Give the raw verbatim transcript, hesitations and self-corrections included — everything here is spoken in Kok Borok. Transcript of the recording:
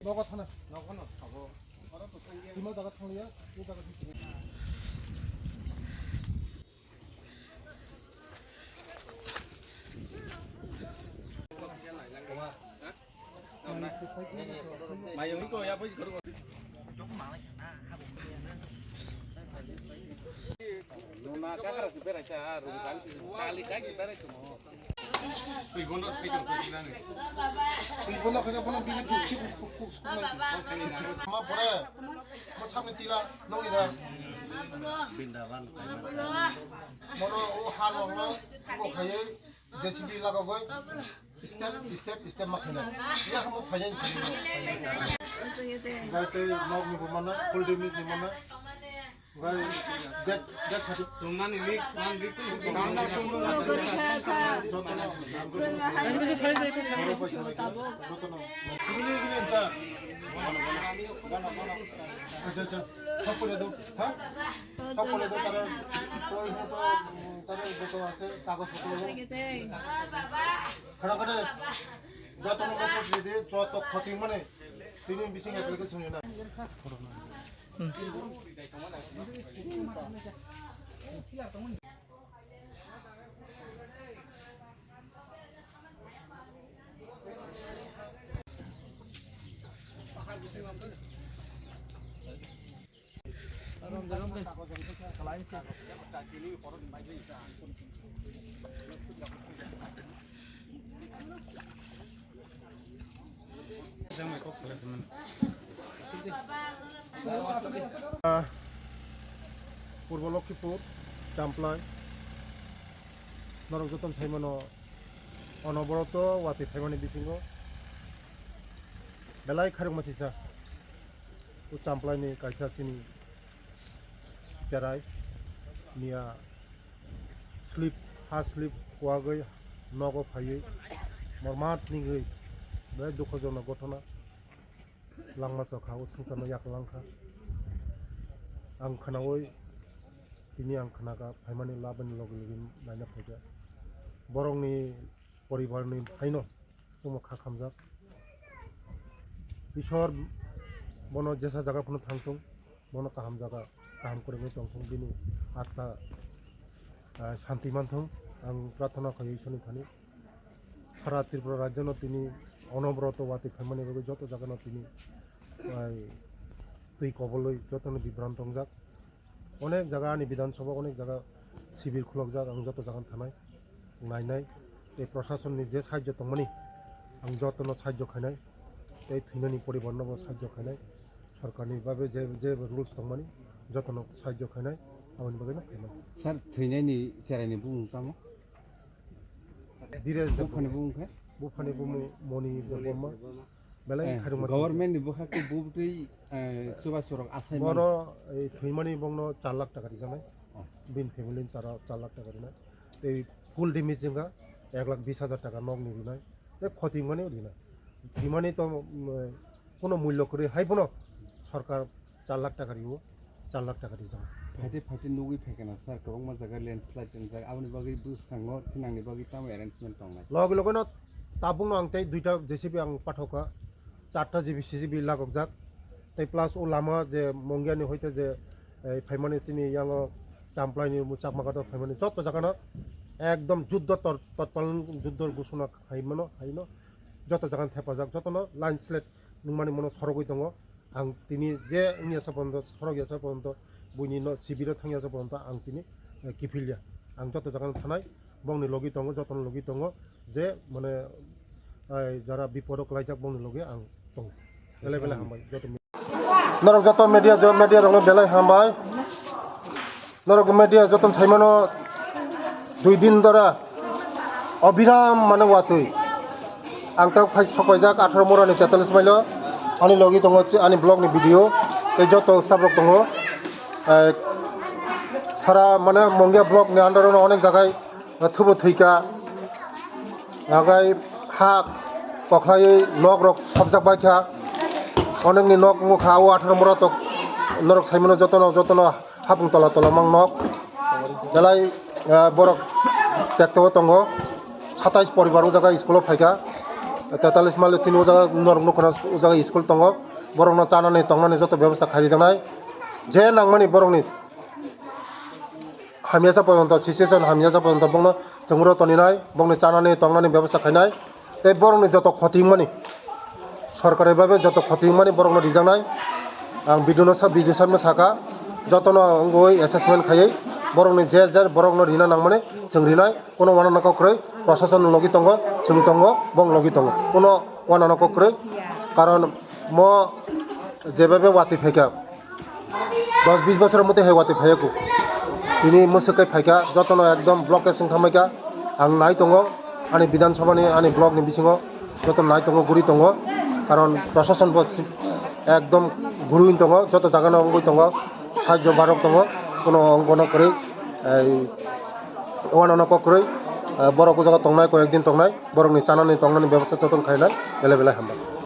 Nogo thana. Nogo no sabo. Timo jaga thangliya, tei jaga thang. Ama pore, mo samni tila, nongni da. Mono o ha no, no, ko khayai, J C B lagogoi. Step, step, step ma khaina. Ya, hamo phainai, phainai. Gai tei nok ni bo mana, cold drink ni mana. Gai, det, det sati. Tumnani lik, man lik tu. Joto no, joto no. Acha, acha. Sab kore do, ha? Sab kore do, tara, to, to, tara, joto ase, kagoj potro. Khara khara. Jotono message ridi, joto khoting mane tini bising application rina. Purbo Lokhipur, Champlai, norok jotono saimano, onoboroto watwi phaimani bisingo belai khairokma sisa. O Champlaini kaisa chini cherai miya slip, ha slip kuagwi nogo phaiwi mormat nigwi belai dukhojonok gothona langma chokha, o swngcharno yaklang kha. Ang khwnawi tini ang khwnakha phaimani labani logi logi naina phaikha. Borokni poribarni haino chwngno kha khamjak. Ishwar bono jesa jaga phano thangthung, bono kaham jaga, kaham kwrwngwi tongthung, bini atma, ah, santi manthung, ang prarthana khaio Ishwarni thani. Sara Tripura rajyono tini onobroto watwi phaimani bagwi joto jagano tini, ah, twi kobolwi jotono bibranto wngjak. Onek jaga ani Bidhan Sabha, onek jaga sibir khulokjak, ang joto jaga thanai, nainai, tei prosasonni je sahajjo tongmani, ang jotono sahajjo khainai, tei thwinani poribarno bo sahajjo khainai, sorkarni babe je, je rules tongmani, jotono sahajjo khainai, aboni bagwino khaimani. Sir, thwinaini cheraini bumung tamo? Dhiraj Debbarma. Buphani bumung khe? Buphani bumung Moni Debbarma. Belai khairokma sijak. Government ni bwkha khe bubutwi, eh, chubachu rok asai mano. Bono, eh, thwimani bongno char lakh taka rijaknai. Oh. Bini family ni chara char lakh taka rinai. Tei full damage wngkha ek lakh bis hajar taka nokni rinai. Tei khoti wngmani rinai. Thwimani to, mm, kuno mullo kwrwi hai bono sorkar char lakh taka rio, char lakh taka rijak. Phaite phaite nugwi phaikha na sir, kwbangma jaga landslide wngjak, aboni bagwi bwskango thinangni bagwi tamo arrangement tongnai? Logi logi no tabukno ang tei duita J C B ang pathokha, charta J B C J B lagokjak, tei plus o lama je Mongiani hoite je, eh, phaimani chini yango Champlaini Chakma Ghato phaimani joto jagano ekdom juddo tor-, totpal juddo gusuna hai mano, hai no joto jagano thepajak, jotono landslide nungmani mono sorogwi tongo. Ang tini je wngya sa porjonto, sorok ya sa porjonto, buini no sibiro thang ya sa porjonto ang tini, eh, kiphil ya. Ang joto jaga no thanai, bongni logi tongo, joto no logi tongo, je mane, ai, jara bipodo klaijak bongni logi ang tongo. Belai belai hambai, joto mi-, norok joto media, jo-, media rok no belai hambai. Norok media jotono saimano dui din dora obiram mane watwi. Ang tak phai sokoijak atharo murani tetalis mailo. Ani logi tongo chi-, ani vlog ni video. Tei joto staff rok tongo. Eh, sara mane Mongia vlog ni under o onek jagai thubu thwika. Agai ha kokhlaiwi nok rok sopjak bai kha. Onekni nok wngkha o atharo mura tok norok saimano jotono, jotono. Hapung tola tola mang nok. Belai, ah, borok tekto tongo. Satais poribar o jaga school o phaikha. tetalis mile chini o jaga norok nukha na o jaga school tongo, borokno chanani tongnani joto bebostha khairijaknai. Je nangmani borokni hamyasa porjonto, situation hamyasa porjonto bongno chwngro toninai, bongni chanani tongnani bebostha khainai, tei borokni joto khoti wngmani, sorkari babe joto khoti wngmani borokno rijaknai. Ang video no sa, video samno saka, jotono wngwi assessment khaiwi borokni jer jer borokno rina nangmani chwng rinai, kono uanana kok kwrwi, prosason logi tongo, chwng tongo, bong logi tongo, kono uanana kok kwrwi, karon mo jebabe watwi phaikha, dos bis bosor motwi hai watwi phaiyaku. Tini mwswk kai phaikha, jotono ekdom block ke swng thangbaikha. Ang nai tongo, ani Bidhan Sabha ni, ani block ni bisingo joto nai tongo, guri tongo. Karon prosason bo si-, ekdom gurui tongo, joto jaga no wngwi tongo, sahajyo barok tongo, kono wng bono kwrwi, ei, uanana kok kwrwi, eh, borok o jaga tongnai, koyek din tongnai, borokni chanani tongnani bebostha joto khainai, belai belai hambai.